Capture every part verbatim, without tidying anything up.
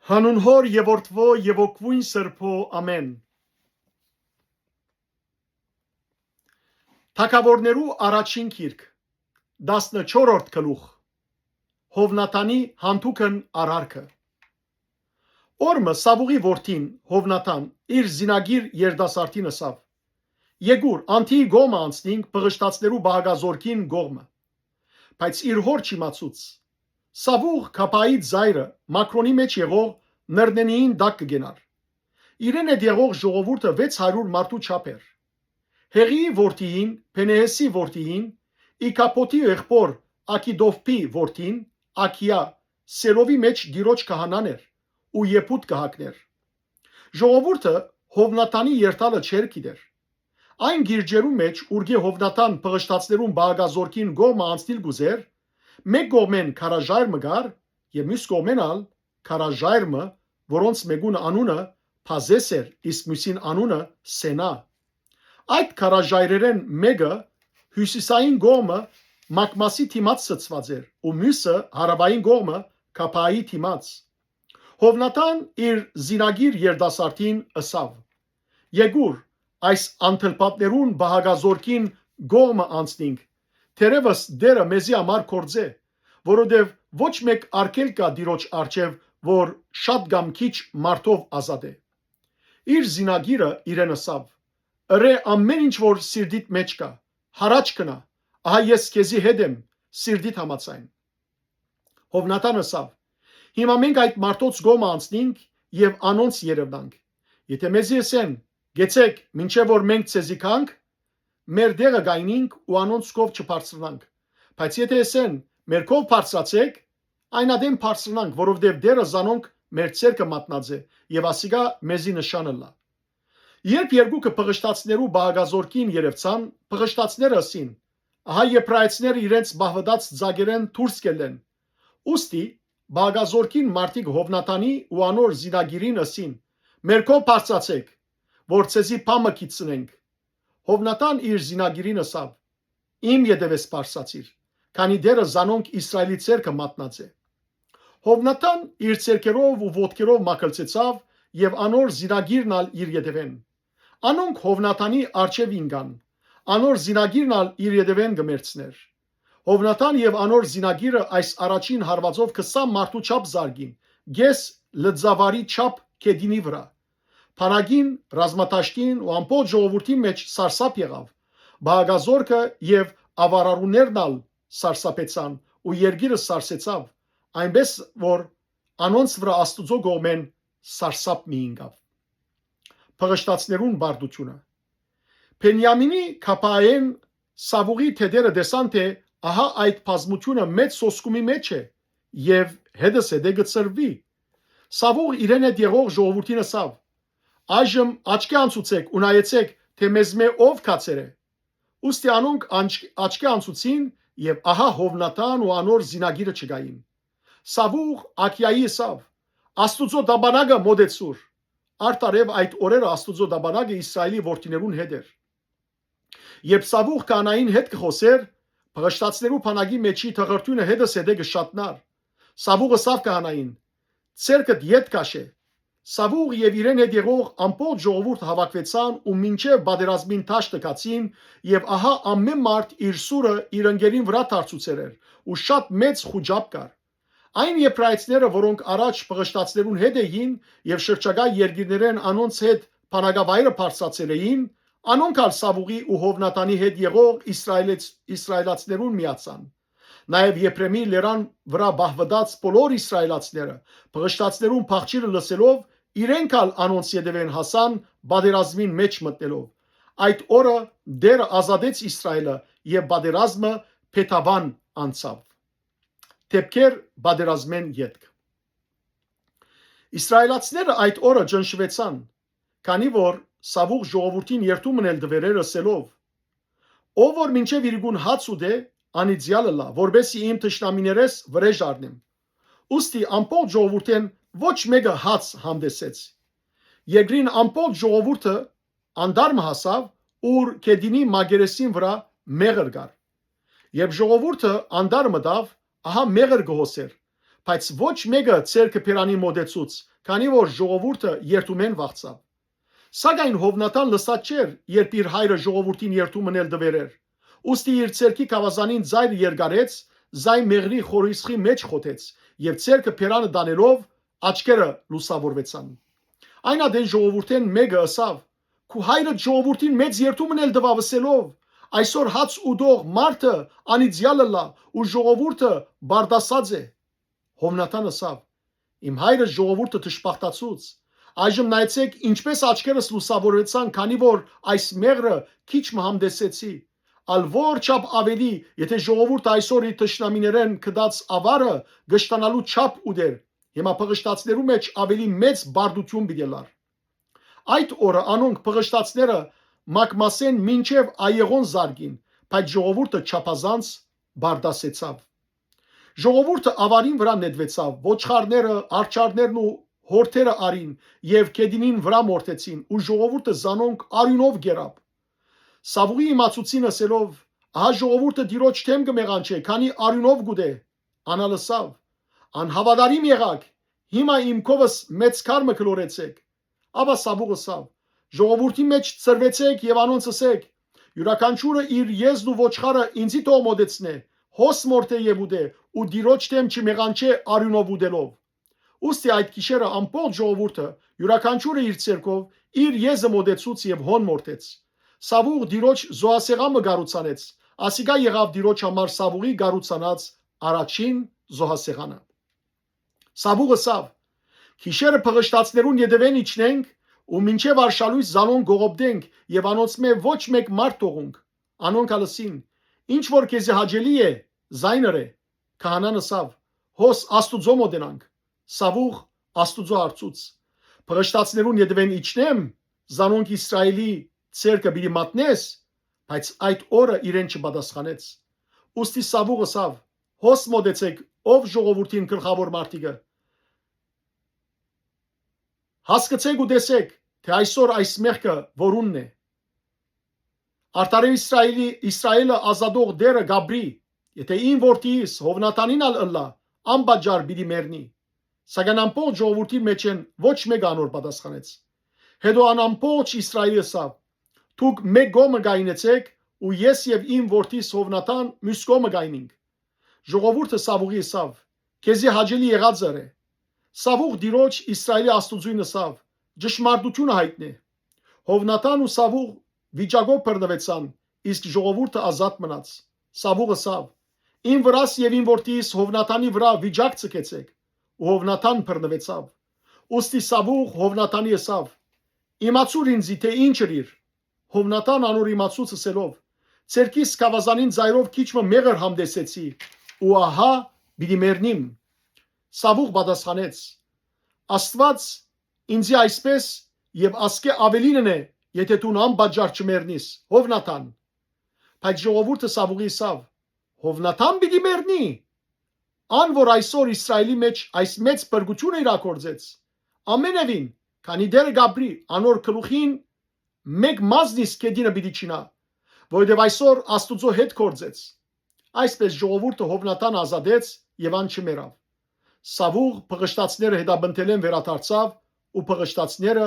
Հանուն Հօր եւ Որդւոյ եւ Հոգւոյն Սրբոյ, ամէն։ Թագաւորներու առաջին գիրք, տասնչորրորդ գլուխ, Յովնաթանի յանդուգն արարքը։ Օր մը Սաւուղի որդին Յովնաթան իր զինագիր երիտասարդին ըսաւ. «Եկուր, անդիի կողմը անցնինք բղշտացներու բահակազորքին կողմը»։ Բայց իր հօր չիմացուց։ Սաւուղ Քափայի ծայրը Մակրոնի մէջ եղող Նռնենիին տակ կը կենար։ Իրեն հետ եղող ժողովուրդը վեց հարիւր մարդու չափ էր։ Հեղիի որդիին, Փենեհեսի որդիին, Իքափոթի եղբոր Աքիդովփի որդին, Աքիա, Սելովի մէջ Տիրոջ քահանան էր ու եփուտ կը հագներ։ Ժողովուրդը Յովնաթանի երթալը չէր գիտեր։ Այն գիրճերու մէջ, ուրկէ Յովնաթան բղշտացներուն բահակազորքին կողմը անցնիլ կ'ուզէր, մէկ կողմէն քարաժայռ մը կար եւ միւս կողմէն ալ քարաժայռ մը, որոնց մէկուն անունը Փազես էր, իսկ միւսին անունը Սենա։ Այդ քարաժայռերէն մէկը հիւսիսային կողմը Մակմասի դիմաց ցցուած էր ու միւսը հարաւային կողմը Քափայի դիմաց։ Յովնաթան իր զինագիր երիտասարդին ըսաւ. «Եկուր, այս անթլփատներուն բահակազորքին կողմը անցնինք, թերեւս Տէրը մեզի համար գործէ, որովհետեւ ոչ մէկ արգելք կայ Տիրոջ առջեւ, որ շատ կամ քիչ մարդով ազատէ»։ Իր զինագիրը իրեն ըսաւ. «Ըրէ ամէն ինչ որ սիրտիդ մէջ կայ, յառաջ գնա, ահա ես քեզի հետ եմ, սիրտիդ համաձայն»։ Յովնաթան ըսաւ. «Հիմա մենք այդ մարդոց կողմը անցնինք եւ անոնց երեւնանք։ Եթէ մեզի ըսեն. "Գեցեք, մինչեւ որ մենք ձեզի գանք", մեր տեղը կայնինք ու անոնց քով չբարձրանանք։ Բայց եթէ ըսեն. "Մեր քով բարձրացեք", այն ատեն բարձրանանք, որովհետեւ Տէրը զանոնք մեր ձեռքը մատնած է եւ ասիկա մեզի նշան ըլլայ"։ Երբ երկուքը բղշտացներու բահակազորքին երեւցան, բղշտացները ըսին. "Ահա եբրայեցիները իրենց պահուած ձագերէն դուրս կ'ելլեն"։ Ուստի բահակազորքին մարդիկ Յովնաթանի ու անոր զինագիրին ըսին. "Մեր քով բարձրացեք, որ ձեզի բան մը գիցցնենք"։ Յովնաթան իր զինագիրին ըսաւ. "Իմ ետեւէս բարձրացիր, քանի Տէրը զանոնք Իսրայէլի ձեռքը մատնած է"։ Յովնաթան իր ձեռքերով ու ոտքերով մագլցեցաւ եւ անոր զինագիրն ալ իր ետեւէն։ Անոնք Յովնաթանի առջեւ ինկան, անոր զինագիրն ալ իր ետեւէն կը մեռցնէր։ Յովնաթան եւ անոր զինագիրը այս առաջին հարուածով քսան մարդու չափ զարկին, կէս լծավարի չափ գետինի վրայ։ Բանակին, ռազմադաշտին ու ամբողջ ժողովուրդին մէջ սարսափ եղաւ։ Բահակազորքը եւ աւարարուններն ալ սարսափեցան ու երկիրը սարսեցաւ, այնպէս որ անոնց վրայ Աստուծոյ կողմէն սարսափ մը ինկաւ։ Բղշտացներուն բարդութիւնը։ Բենիամինի Քափայէն Սաւուղի դէդերը տեսան թէ ահա այդ բազմութիւնը մեծ սոսկումի մէջ է եւ հետզհետէ կը ցրուի։ Սաւուղ իրեն հետ եղող ժողովուրդին ըսաւ. "Այժմ աչքի անցուցէք ու նայեցէք թէ մեզմէ ով գացեր է"։ Ուստի անոնք անչ-, աչքի անցուցին եւ ահա Յովնաթան ու անոր զինագիրը չկային։ Սաւուղ Աքիայի ըսաւ. "Աստուծոյ դաբանակը մօտեցուր"։ Արդարեւ այդ օրերը Աստուծոյ դաբանակը Իսրայէլի որդիներուն հետ էր։ Երբ Սաւուղ քահանային հետ կը խօսէր, բղշտացներու բանակի մէջի թղրդիւնը հետզհետէ կը շատնար։ Սաւուղ ըսաւ քահանային. "Ձեռքդ ետ քաշէ"։ Սաւուղ եւ իրեն հետ եղող ամբողջ ժողովուրդ հաւաքուեցան ու մինչեւ պատերազմին դաշտը գացին, եւ ահա ամէն մարդ իր սուրը իր ընկերին վրայ դարձուցեր էր ու շատ մեծ խուճապ կար։ Այն եբրայեցիները, որոնք առաջ բղշտացներուն հետ էին եւ շրջակայ երկիրներէն անոնց հետ բանակավայրը բարձրացեր էին, անոնք ալ Սաւուղի ու Յովնաթանի հետ եղող իսրայելաց-, իսրայելացիներուն միացան։ Նաեւ Եփրեմի լերան վրայ պահուած բոլոր իսրայելացիները, բղշտացներուն փախչիլը լսելով, իրենք ալ անոնց ետեւէն հասան պատերազմին մէջ մտնելով։ Այդ օրը Տէրը ազատեց Իսրայէլը եւ պատերազմը փեթաւան անցաւ։ Դէպքեր պատերազմէն ետք։ Իսրայելացիները այդ օրը ճնշուեցան, քանի որ Սաւուղ ժողովուրդին երդում մըն էլ տուեր էր ըսելով. "Ով որ մինչեւ իրիկուն հաց ուտէ, անիծեալ ըլլայ, որպէս զի իմ թշնամիներէս վրէժ առնեմ"։ Ուստի ամբողջ ժողովուրդէն ոչ մէկը հաց հանդեսեց։ Երկրին ամբողջ ժողովուրդը անտառ մը հասաւ, ուր գետինի մակերեսին վրայ մեղր կար։ Երբ ժողովուրդը անտառ մտաւ, ահա մեղր կը հոսէր, բայց ոչ մէկը ձեռքը բերանի մօտեցուց, քանի որ ժողովուրդը երդումէն վախցաւ։ Սակայն Յովնաթան լսած չէր, երբ իր հայրը ժողովուրդին երդում ընել տուեր էր։ Ուստի իր ձեռքի գաւազանին ծայրը երկարեց, զայն մեղրի խորիսխի մէջ խոթեց եւ ձեռքը բերանը տանելով՝ աչքերը լուսաւորուեցան։ Այն ատեն ժողովուրդէն մէկը ըսաւ. «Քու հայրդ ժողովուրդին մեծ երդում ընել տուաւ, ըսելով. "Այսօր հաց ուտող մարդը անիծեալ ըլլայ", ու ժողովուրդը բարդասած է»։ Յովնաթան ըսաւ. «Իմ հայրը ժողովուրդը դժբախտացուց։ Այժմ նայեցէք, ինչպէս աչքերս լուսաւորուեցան, քանի որ այս մեղրը քիչ մը համտեսեցի։ Ալ ո՞ր չափ աւելի, եթե ժողովուրդը այսօր իր թշնամիներէն գտած աւարը կշտանալու չափ ուտեր, հիմա փղշտացներու մէջ աւելի մեծ բարդութիւն պիտի ըլլար»։ Այդ օրը անոնք փղշտացները Մակմասէն մինչեւ Այեղոն զարկին, բայց ժողովուրդը չափազանց բարդասեցաւ։ Ժողովուրդը աւարին վրայ նետուեցաւ, ոչխարները, արջառներն ու հորթերը առին եւ գետինին վրայ մորթեցին ու ժողովուրդը զանոնք արիւնով կերաւ։ Սաւուղի իմացուցին ըսելով. «Ահա ժողովուրդը Տիրոջ դէմ կը մեղանչէ, քանի արիւնով կուտէ»։ Ան ալ ըսաւ. «Անհաւատարիմ եղաք, հիմա իմ քովս մեծ քար մը գլորեցէք»։ Ապա Սաւուղ ըսաւ. «Ժողովուրդի մէջ ցրուեցէք եւ անոնց ըսէք. "Իւրաքանչիւրը իր եզն ու ոչխարը ինծի թող մօտեցնէ, հոս մորթէ եւ ուտէ ու Տիրոջ դէմ չմեղանչէ արիւնով ուտելով"»։ Ուստի այդ գիշերը ամբողջ ժողովուրդը, իւրաքանչիւրը իր ձեռքով, իր եզը մօտեցուց եւ հոն մորթեց։ Սաւուղ Տիրոջ զոհասեղան մը կառուցանեց, ասիկա եղաւ Տիրոջ համար Սաւուղի կառուցանած առաջին զոհասեղանը։ Սաւուղ ըսաւ. «Գիշերը փղշտացներուն ետեւէն իջնենք ու մինչեւ արշալոյս զանոնք կողոպտենք եւ անոնցմէ ոչ մէկ մարդ թողունք»։ Անոնք ալ ըսին. «Ինչ որ քեզի հաճելի է, զայն ըրէ»։ Քահանան ըսաւ. «Հոս Աստուծոյ մօտենանք»։ Սաւուղ Աստուծոյ հարցուց. «Փղշտացներուն ետեւէն իջնեմ, զանոնք Իսրայէլի ձեռքը պիտի մատնե՞ս»։ Բայց այդ օրը իրեն չպատասխանեց։ Ուստի Սաւուղ ըսաւ. «Հոս մօտեցէք, ով ժողովուրդին գլխաւոր մարդիկը, հասկցէք ու տեսէք, թէ այսօր այս մեղքը որունն է։ Արդարեւ Իսրայէլի, Իսրայէլը ազատող Տէրը կ'ապրի, եթէ իմ որդիիս Յովնաթանին ալ ըլլայ, անպատճառ պիտի մեռնի»։ Սակայն ամբողջ ժողովուրդին մէջէն ոչ մէկը անոր պատասխանեց։ Յետոյ ան ամբողջ Իսրայէլի ըսաւ. «Դուք մէկ կողմը կայնեցէք ու ես եւ իմ որդիս Յովնաթան միւս կողմը կայնինք»։ Ժողովուրդը Սաւուղի ըսաւ. «Քեզի հաճելի եղածը ըրէ»։ Սաւուղ Տիրոջ, Իսրայէլի Աստուծոյն ըսաւ. «Ճշմարտութիւնը յայտնէ»։ Յովնաթան ու Սաւուղ վիճակով բռնուեցան, իսկ ժողովուրդը ազատ մնաց։ Սաւուղ ըսաւ. «Իմ վրաս եւ իմ որդիս Յովնաթանի վրայ վիճակ ձգեցէք»։ Ու Յովնաթան բռնուեցաւ։ Ուստի Սաւուղ Յովնաթանի ըսաւ. «Իմացուր ինծի, թէ ինչ ըրիր»։ Յովնաթան անոր իմացուց ըսելով. «Ձեռքիս գաւազանին ծայրով քիչ մը մեղր համտեսեցի, ու ահա պիտի մեռնիմ»։ Սաւուղ պատասխանեց. «Աստուած ինծի այսպէս եւ ասկէ աւելին ընէ, եթէ դուն անպատճառ չմեռնիս, Յովնաթան»։ Բայց ժողովուրդը Սաւուղի ըսաւ. «Յովնաթան պիտի մեռնի, ան որ այսօր Իսրայէլի մէջ այս մեծ փրկութիւնը իրագործեց։ Ամենեւին, քանի Տէրը կ'ապրի, անոր գլուխին մէկ մազն իսկ գետինը պիտի չինայ, որովհետեւ այսօր Աստուծոյ հետ գործեց»։ Այսպէս ժողովուրդը Յովնաթան ազատեց եւ ան չմեռաւ։ Սաւուղ փղշտացները հետապնդելէն վերադարձաւ ու փղշտացները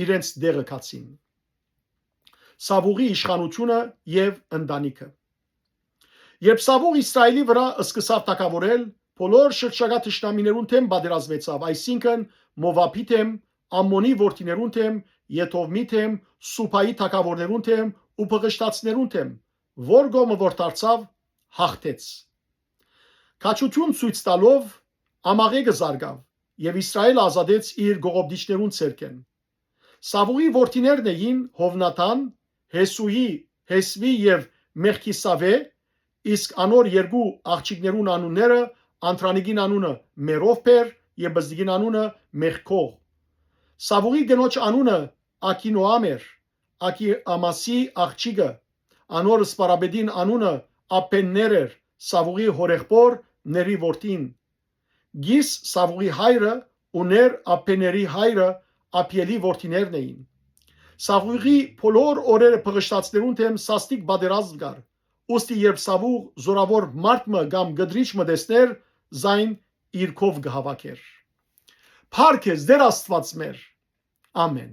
իրենց տեղը գացին։ Սաւուղի իշխանութիւնը եւ ընտանիքը։ Երբ Սաւուղ Իսրայէլի վրայ սկսաւ թագաւորել, բոլոր շրջակայ թշնամիներուն դէմ պատերազմեցաւ, այսինքն՝ Մովաբի դէմ, Ամմոնի որդիներուն դէմ, Եդովմի դէմ, Սուբայի թագաւորներուն դէմ ու փղշտացիներուն դէմ, որ կողմը որ դարձաւ, յաղթեց։ Քաջութիւն ցոյց տալով՝ ամաղեկը զարկաւ եւ Իսրայէլը ազատեց իր կողոպտիչներուն ձեռքէն։ Սաւուղի որդիներն էին Յովնաթան, Հեսուի, Հեսվի եւ Մեղքիսավէ, իսկ անոր երկու աղջիկներուն անունները՝ Անտրանիկին անունը Մերովփեր եւ Բզդիկին անունը Մեղքող։ Սաւուղի կնոջ անունը Աքինոամ էր, Աքիամասի աղջիկը, անոր սպարապետին անունը Աբեններ էր, Սաւուղի հորեղբոր Ների որդին։ Գիս Սաւուղի հայրը ու Ներ Աբեների հայրը Աբիելի որդիներն էին։ Սաւուղի բոլոր օրերը փղշտացիներուն դէմ սաստիկ պատերազմ կար, ուստի երբ Սաւուղ զորաւոր մարդ մը կամ կտրիչ մը տեսներ, զայն իր քով կը հաւաքէր։ Փառք ես, Տէր Աստուած մեր։ Ամէն։